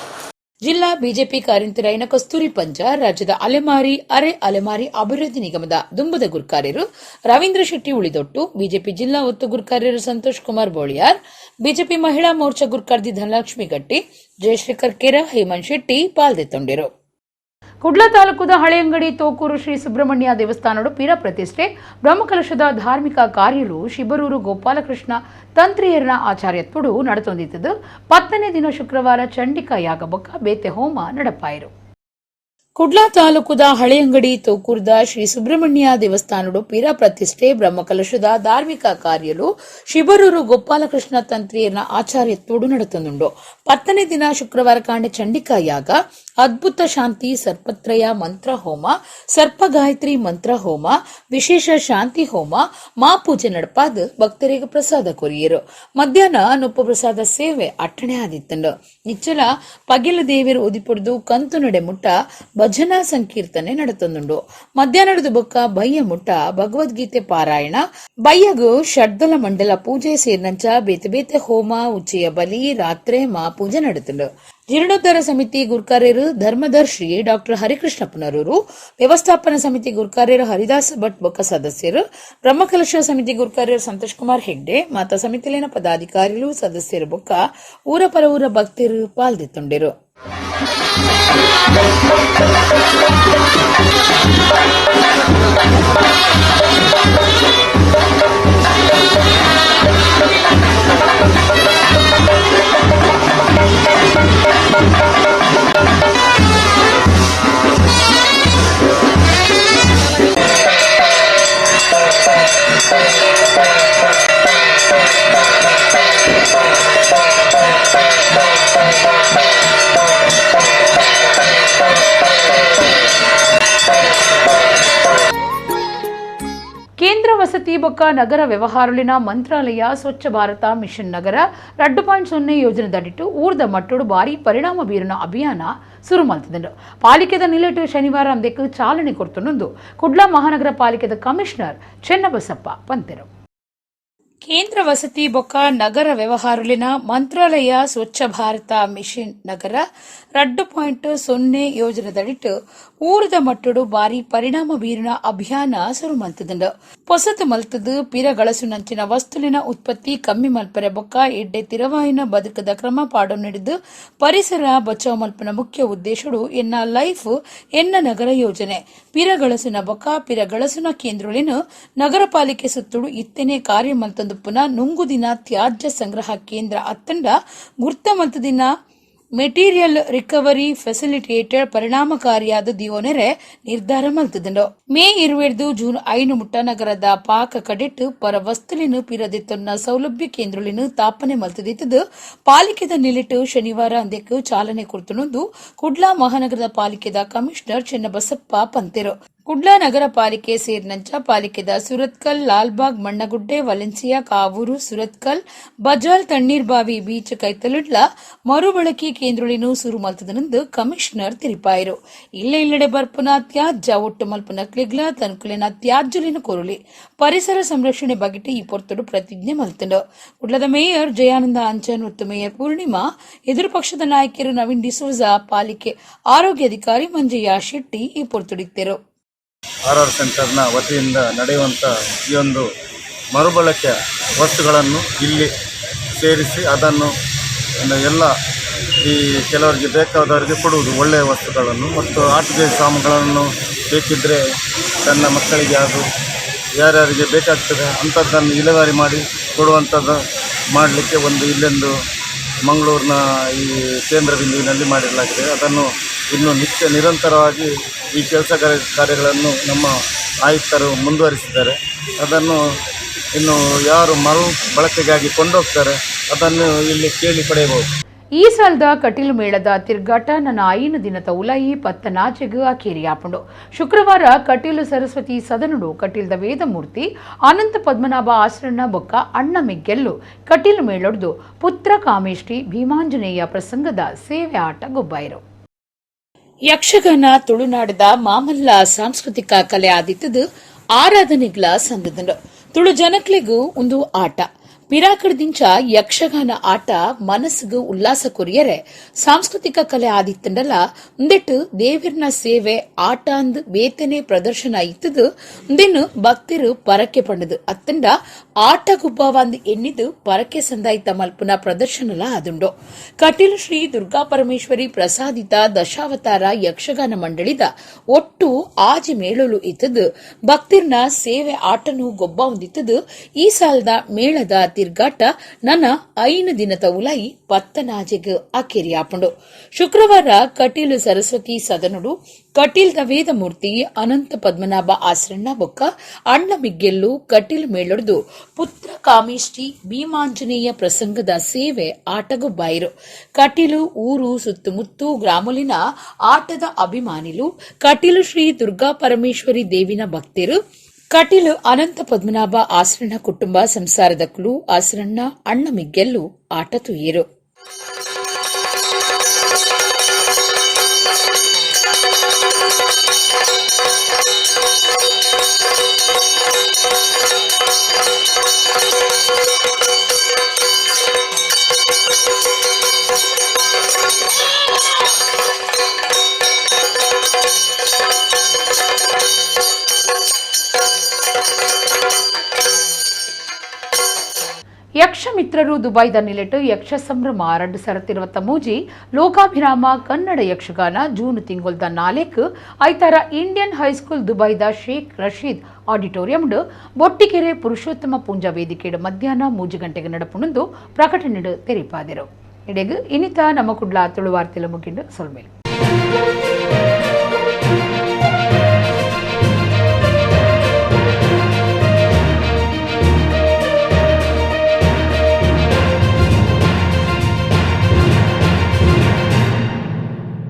ಜಿಲ್ಲಾ ಬಿಜೆಪಿ ಕಾರ್ಯಂತರಾಯಿನ ಕಸ್ತೂರಿ ಪಂಜ, ರಾಜ್ಯದ ಅಲೆಮಾರಿ ಅರೆ ಅಲೆಮಾರಿ ಅಭಿವೃದ್ಧಿ ನಿಗಮದ ದುಂಬದ ಗುರ್ಕಾರ್ಯರು ರವೀಂದ್ರ ಶೆಟ್ಟಿ ಉಳಿದೊಟ್ಟು, ಬಿಜೆಪಿ ಜಿಲ್ಲಾ ಒತ್ತು ಗುರ್ಕಾರ್ಯರು ಸಂತೋಷ್ ಕುಮಾರ್ ಬೋಳಿಯಾರ್, ಬಿಜೆಪಿ ಮಹಿಳಾ ಮೋರ್ಚಾ ಗುರ್ಕಾರ್ದಿ ಧನಲಕ್ಷ್ಮಿ ಗಟ್ಟಿ, ಜಯಶೇಖರ್ ಕೆರ, ಹೇಮಂತ್ ಶೆಟ್ಟಿ ಪಾಲ್ದೆತ್ತೊಂಡಿರು. ಕುಡ್ಲ ತಾಲೂಕುದ ಹಳೆಯಂಗಡಿ ತೋಕೂರು ಶ್ರೀ ಸುಬ್ರಹ್ಮಣ್ಯ ದೇವಸ್ಥಾನಡು ಪೀರ ಪ್ರತಿಷ್ಠೆ ಬ್ರಹ್ಮಕಲಶದ ಧಾರ್ಮಿಕ ಕಾರ್ಯಲು ಶಿಬರೂರು ಗೋಪಾಲಕೃಷ್ಣ ತಂತ್ರಿಯರ್ನ ಆಚಾರ್ಯತ್ವಡು ನಡೆತೊಂದಿತ್ತದು. 10ನೇ ದಿನ ಶುಕ್ರವಾರ ಚಂಡಿಕಾ ಯಾಗಬೊಕ್ಕ ಬೇತೆ ಹೋಮ ನಡಪಾಯರು. ಕುಡ್ಲ ತಾಲೂಕುದ ಹಳೆಯಂಗಡಿ ತೋಕೂರ್ದ ಶ್ರೀ ಸುಬ್ರಹ್ಮಣ್ಯ ದೇವಸ್ಥಾನಡು ಪೀರ ಪ್ರತಿಷ್ಠೆ ಬ್ರಹ್ಮಕಲಶದ ಧಾರ್ಮಿಕ ಕಾರ್ಯಲು ಶಿಬರೂರು ಗೋಪಾಲಕೃಷ್ಣ ತಂತ್ರಿಯರ್ನ ಆಚಾರ್ಯತ್ವಡು ನಡೆತೊಂದುಂಡು. 10ನೇ ದಿನ ಶುಕ್ರವಾರ ಕಾಂಡೆ ಚಂಡಿಕಾ ಯಾಗ, ಅದ್ಭುತ ಶಾಂತಿ ಸರ್ಪತ್ರಯ ಮಂತ್ರ ಹೋಮ, ಸರ್ಪ ಗಾಯತ್ರಿ ಮಂತ್ರ ಹೋಮ, ವಿಶೇಷ ಶಾಂತಿ ಹೋಮ, ಮಾಪೂಜೆ ನಡಪಾದ ಭಕ್ತರಿಗೆ ಪ್ರಸಾದ ಕೊರಿಯರು. ಮಧ್ಯಾಹ್ನ ನುಪ್ಪು ಪ್ರಸಾದ ಸೇವೆ ಅಟ್ಟಣೆ ಆದಿತ್ತಂಡು. ನಿಚ್ಚಲ ಪಗಿಲ ದೇವಿಯರು ಉದಿಪೊಡ್ದು ಕಂತು ನಡೆ ಮುಟ್ಟ ಭಜನಾ ಸಂಕೀರ್ತನೆ ನಡೆತೊಂದುಂಡು. ಮಧ್ಯಾಹ್ನದ ಬೊಕ್ಕ ಬಯ್ಯ ಮುಟ್ಟ ಭಗವದ್ಗೀತೆ ಪಾರಾಯಣ, ಬಯ್ಯಗು ಷಡ್ದಲ ಮಂಡಲ ಪೂಜೆ ಸೇರಿನಂಚ ಬೇತೆ ಬೇತೆ ಹೋಮ, ಉಚ್ಚೆಯ ಬಲಿ, ರಾತ್ರೆ ಮಾ ಪೂಜೆ ನಡೆತುಂಡು. ಜೀರ್ಣೋದ್ಧಾರ ಸಮಿತಿ ಗುರ್ಕಾರ್ಯರು ಧರ್ಮದರ್ಶಿ ಡಾಕ್ಟರ್ ಹರಿಕೃಷ್ಣ ಪುನರೂರು, ವ್ಯವಸ್ಥಾಪನಾ ಸಮಿತಿ ಗುರ್ಕಾರ್ಯರು ಹರಿದಾಸ ಭಟ್ ಬೊಕ್ಕ ಸದಸ್ಯರು, ಬ್ರಹ್ಮಕಲಶ ಸಮಿತಿ ಗುರ್ಕಾರ್ಯರು ಸಂತೋಷ್ ಕುಮಾರ್ ಹೆಗ್ಡೆ, ಮಾತಾ ಸಮಿತಿಲಿನ ಪದಾಧಿಕಾರಿಗಳು, ಸದಸ್ಯರು ಬೊಕ್ಕ ಊರ ಪರ ಊರ ಭಕ್ತರು ಪಾಲ್ದೆತ್ತೊಂಡಿರು. ಬೊಕ್ಕ ನಗರ ವ್ಯವಹಾರಲಿನ ಮಂತ್ರಾಲಯ ಸ್ವಚ್ಛ ಭಾರತ ಮಿಷನ್ ನಗರ 2.0 ಯೋಜನೆದಡಿಟ್ಟು ಊರ್ದ ಮಟ್ಟೋಡು ಭಾರಿ ಪರಿಣಾಮ ಬೀರುನ ಅಭಿಯಾನ ಸುರು ಮಲ್ತುದುಂಡು. ಪಾಲಿಕೆದ ನಿಲೆಟು ಶನಿವಾರ ಅಂದೆಕ್ ಚಾಲನೆ ಕೊರ್ತುಂಡು ಕುಡ್ಲ ಮಹಾನಗರ ಪಾಲಿಕೆದ ಕಮಿಷನರ್ ಚೆನ್ನಬಸಪ್ಪ ಪಂತೆರು. ಕೇಂದ್ರ ವಸತಿ ಬೊಕ್ಕ ನಗರ ವ್ಯವಹಾರಲಿನ ಮಂತ್ರಾಲಯ ಸ್ವಚ್ಛ ಭಾರತ ಮಿಷನ್ ನಗರ 2.0 ಯೋಜನೆದಡಿಟ್ಟು ಊರದ ಮಟ್ಟಡು ಭಾರಿ ಪರಿಣಾಮ ಬೀರುನ ಅಭಿಯಾನ ಸುರು ಮಲ್ತುದುಂಡು. ಪೊಸತು ಮಲ್ತದು ಪಿರಗಳಸುನಂಚಿನ ವಸ್ತುಲಿನ ಉತ್ಪತ್ತಿ ಕಮ್ಮಿ ಮಲ್ಪರೆ ಬೊಕ್ಕ ಎಡ್ಡೆ ತಿರವಾಯಿನ ಬದುಕದ ಕ್ರಮ ಪಾಡೊ ನಡೆದು ಪರಿಸರ ಬಚಾವ್ ಮಲ್ಪನ ಮುಖ್ಯ ಉದ್ದೇಶಡು ಎನ್ನ ಲೈಫ್ ಎನ್ನ ನಗರ ಯೋಜನೆ ಪಿರಗಳಸುನ ಬೊಕ್ಕ ಪಿರಗಳಸುನ ಕೇಂದ್ರಲಿನ ನಗರ ಪಾಲಿಕೆ ಸುತ್ತುಡು ಇತ್ತನೆ ಕಾರ್ಯ ಮಲ್ತಂದು ಪುನಃ ನುಂಗುದಿನ ತ್ಯಾಜ್ಯ ಸಂಗ್ರಹ ಕೇಂದ್ರ ಅತ್ತಂಡ ಗುರ್ತ ಮಲ್ತದಿನ ಮೆಟೀರಿಯಲ್ ರಿಕವರಿ ಫೆಸಿಲಿಟೇಟೆಡ್ ಪರಿಣಾಮಕಾರಿಯಾದ ದಿವೊನೆರೆ ನಿರ್ಧಾರ ಮಲ್ತುದುಂಡು. ಮೇ 22 ಜೂನ್ 5 ಮುಟ್ಟ ನಗರದ ಪಾಕ ಕಡೆಟ್ ಪರ ವಸ್ತುಲಿನ ಪಿರದಿತ್ತೊನ್ನ ಸೌಲಭ್ಯ ಕೇಂದ್ರಲಿನ ತಾಪನೆ ಮಲ್ತುದಿತ್ತದು ಪಾಲಿಕೆದ ನಿಲೆಟು ಶನಿವಾರ ಅಂದೆಕ್ ಚಾಲನೆ ಕೊರ್ತುಂಡು ಕುಡ್ಲ ಮಹಾನಗರದ ಪಾಲಿಕೆದ ಕಮಿಷನರ್ ಚೆನ್ನಬಸಪ್ಪ ಪಂತೆರು. ಕುಡ್ಲ ನಗರ ಪಾಲಿಕೆ ಸೇರಿನಂಚ ಪಾಲಿಕೆದ ಸುರತ್ಕಲ್, ಲಾಲ್ಬಾಗ್, ಮಣ್ಣಗುಡ್ಡೆ, ವಲೆನ್ಸಿಯಾ, ಕಾವೂರು, ಸುರತ್ಕಲ್, ಬಜಾಲ್, ತಣ್ಣೀರ್ಬಾವಿ ಬೀಚ್ ಕೈತಲಿಡ್ಲ ಮರುಬಳಕೆ ಕೇಂದ್ರಲಿನ ಸುರು ಮಲ್ತದನೆಂದು ಕಮಿಷನರ್ ತಿಳಿಪಾಯರು. ಇಲ್ಲ ಇಲ್ಲಡೆ ಬರ್ಪುನ ತ್ಯಾಜ್ಯ ಒಟ್ಟು ಮಲ್ಪುನ ಕ್ಲಿಗ್ಲ ತನ್ಕುಲಿನ ತ್ಯಾಜ್ಯಲಿನ ಕೊರುಲಿ ಪರಿಸರ ಸಂರಕ್ಷಣೆ ಬಗೆಟ್ ಈ ಪೊರ್ತುಡು ಪ್ರತಿಜ್ಞೆ ಮಲ್ತುಂಡು. ಕುಡ್ಲದ ಮೇಯರ್ ಜಯಾನಂದ ಅಂಚನ್ ಮತ್ತು ಮೇಯರ್ ಪೂರ್ಣಿಮಾ, ಎದುರು ಪಕ್ಷದ ನಾಯಕರು ನವೀನ್ ಡಿಸೋಜಾ, ಪಾಲಿಕೆ ಆರೋಗ್ಯ ಅಧಿಕಾರಿ ಮಂಜಯ್ಯ ಶೆಟ್ಟಿ ಈ ಪೊರ್ತುಡಿದ್ದರು. ಆರ್ ಆರ್ ಸೆಂಟರ್ನ ವತಿಯಿಂದ ನಡೆಯುವಂಥ ಈ ಒಂದು ಮರುಬಳಕೆಯ ವಸ್ತುಗಳನ್ನು ಇಲ್ಲಿ ಸೇರಿಸಿ ಅದನ್ನು ಎಲ್ಲ ಈ ಕೆಲವರಿಗೆ ಬೇಕಾದವರಿಗೆ ಕೊಡುವುದು, ಒಳ್ಳೆಯ ವಸ್ತುಗಳನ್ನು ಮತ್ತು ಆಟಿಕೆ ಸಾಮಾನುಗಳನ್ನು ಬೇಕಿದ್ದರೆ ತನ್ನ ಮಕ್ಕಳಿಗೆ ಅದು ಯಾರ್ಯಾರಿಗೆ ಬೇಕಾಗ್ತದೆ ಅಂಥದ್ದನ್ನು ಇಲೇವಾರಿ ಮಾಡಿ ಕೊಡುವಂಥದ್ದು ಮಾಡಲಿಕ್ಕೆ ಒಂದು ಇಲ್ಲೊಂದು ಮಂಗಳೂರಿನ ಈ ಕೇಂದ್ರ ಬಿಂದುವಿನಲ್ಲಿ ಮಾಡಿರಲಾಗಿದೆ. ಅದನ್ನು ಇನ್ನು ನಿತ್ಯ ನಿರಂತರವಾಗಿ ಈ ಕೆಲಸ ಕಾರ್ಯಗಳನ್ನು ನಮ್ಮ ಆಯುಕ್ತರು ಮುಂದುವರಿಸಿದ್ದಾರೆ. ಅದನ್ನು ಇನ್ನು ಯಾರು ಮರು ಬಳಕೆಗಾಗಿ ಕೊಂಡೋಗ್ತಾರೆ ಅದನ್ನು ಇಲ್ಲಿ ಕೇಳಿ ಪಡೆಯಬಹುದು. ಈ ಸಾಲದ ಕಟೀಲು ಮೇಳದ ತಿರ್ಗಾಟ ನನ್ನ 5 ದಿನದ ಉಲಯಿ ಪತ್ತನಾಚೆಗು ಅಕೇರಿಯಾಪುಂಡು. ಶುಕ್ರವಾರ ಕಟೀಲು ಸರಸ್ವತಿ ಸದನುಡು ಕಟೀಲ್ದ ವೇದಮೂರ್ತಿ ಅನಂತ ಪದ್ಮನಾಭ ಆಸರಣ್ಣ ಬೊಕ್ಕ ಅಣ್ಣ ಮಿಗ್ಗೆಲ್ಲು ಕಟೀಲು ಮೇಳೊಡ್ದು ಪುತ್ರ ಕಾಮೇಷ್ಟಿ ಭೀಮಾಂಜನೇಯ ಪ್ರಸಂಗದ ಸೇವೆ ಆಟ ಗೊಬ್ಬಾಯರು. ಯಕ್ಷಗಾನ ತುಳುನಾಡದ ಮಾಮಲ್ಲ ಸಾಂಸ್ಕೃತಿಕ ಕಲೆ ಆದಿತ್ತದು ಆರಾಧನೆಗಳ ಸಂದದಂಡು. ತುಳು ಜನಕ್ಲೆಗೂ ಒಂದು ಆಟ ಪಿರಾಕಡ್ದಿಂಚ ಯಕ್ಷಗಾನ ಆಟ ಮನಸ್ಸಿಗೂ ಉಲ್ಲಾಸ ಕೊರಿಯರೆ ಸಾಂಸ್ಕೃತಿಕ ಕಲೆ ಆದಿತ್ತಂಡಲ ಉಂದೆಟ್ಟು ದೇವಿರ್ನ ಸೇವೆ ಆಟ ಅಂದ್ ಬೇತನೆ ಪ್ರದರ್ಶನ ಇತ್ತದು ಉಂದೆನ್ನು ಭಕ್ತರು ಪರಕೆ ಪಂಡದು ಅತ್ತಂಡ ಆಟ ಗುಬ್ಬವಾಂದ್ ಎನ್ನಿದು ಪರಕೆ ಸಂದಾಯಿತ ಮಲ್ಪುನ ಪ್ರದರ್ಶನಲ ಆದುಂಡು. ಕಟೀಲು ಶ್ರೀ ದುರ್ಗಾ ಪರಮೇಶ್ವರಿ ಪ್ರಸಾದಿತ ದಶಾವತಾರ ಯಕ್ಷಗಾನ ಮಂಡಳಿದ ಒಟ್ಟು ಆಜಿ ಮೇಳಲು ಇತ್ತದು ಭಕ್ತಿರ್ನ ಸೇವೆ ಆಟನು ಗೊಬ್ಬ ಹೊಂದಿತ್ತದು. ಈ ಸಾಲದ ಮೇಳದ ತಿರ್ಗಾಟ ನನ್ನ 5 ದಿನದ ಉಲಾಯಿ ಪತ್ತನಾಜೆಗ್ ಅಕೇರಿಯಾಪುಂಡು. ಶುಕ್ರವಾರ ಕಟೀಲು ಸರಸ್ವತಿ ಸದನುಡು ಕಟೀಲ್ದ ವೇದಮೂರ್ತಿ ಅನಂತ ಪದ್ಮನಾಭ ಆಸರಣ್ಣ ಬೊಕ್ಕ ಅಣ್ಣ ಮಿಗ್ಗೆಲ್ಲು ಕಟೀಲ್ ಮೇಳೊಡ್ದು ಪುತ್ರ ಕಾಮೇಷ್ಟಿ ಭೀಮಾಂಜನೇಯ ಪ್ರಸಂಗದ ಸೇವೆ ಆಟಗೊಬ್ಬಾಯಿರು. ಕಟೀಲು ಊರು ಸುತ್ತಮುತ್ತು ಗ್ರಾಮಲಿನ ಆಟದ ಅಭಿಮಾನಿಲು ಕಟೀಲು ಶ್ರೀ ದುರ್ಗಾ ಪರಮೇಶ್ವರಿ ದೇವಿನ ಭಕ್ತರು ಕಟೀಲು ಅನಂತ ಪದ್ಮನಾಭ ಆಸರಣ್ಣ ಕುಟುಂಬ ಸಂಸಾರದ ಕುಲು ಆಸರಣ್ಣ ಅಣ್ಣ ಮಿಗ್ಗೆಲ್ಲು ಆಟ ತುಯ್ಯರು. ಯಕ್ಷಮಿತ್ರರು ದುಬೈದ ನಿಲೆಟ್ಟು ಯಕ್ಷ ಸಂಭ್ರಮ 2023 ಲೋಕಾಭಿರಾಮ ಕನ್ನಡ ಯಕ್ಷಗಾನ ಜೂನ್ ತಿಂಗೊಲ್ದ 4 ಐತಾರ ಇಂಡಿಯನ್ ಹೈಸ್ಕೂಲ್ ದುಬೈದ ಶೇಖ್ ರಶೀದ್ ಆಡಿಟೋರಿಯಂ ಬೊಟ್ಟಿಕೆರೆ ಪುರುಷೋತ್ತಮ ಪೂಂಜಾ ವೇದಿಕೆಯ ಮಧ್ಯಾಹ್ನ 3 ಗಂಟೆಗೆ ನಡಪುಣಂದು ಪ್ರಕಟಣೆ ತೆರಿಪಾದರು. ಇಡೆಗು ಇನ್ನಿತ ನಮ್ಮ ಕುಡ್ಲ ತುಳುವಾರ್ತೆಲ ಮುಗಿಂಡು ಸೊಲ್ಮೇಲೆ.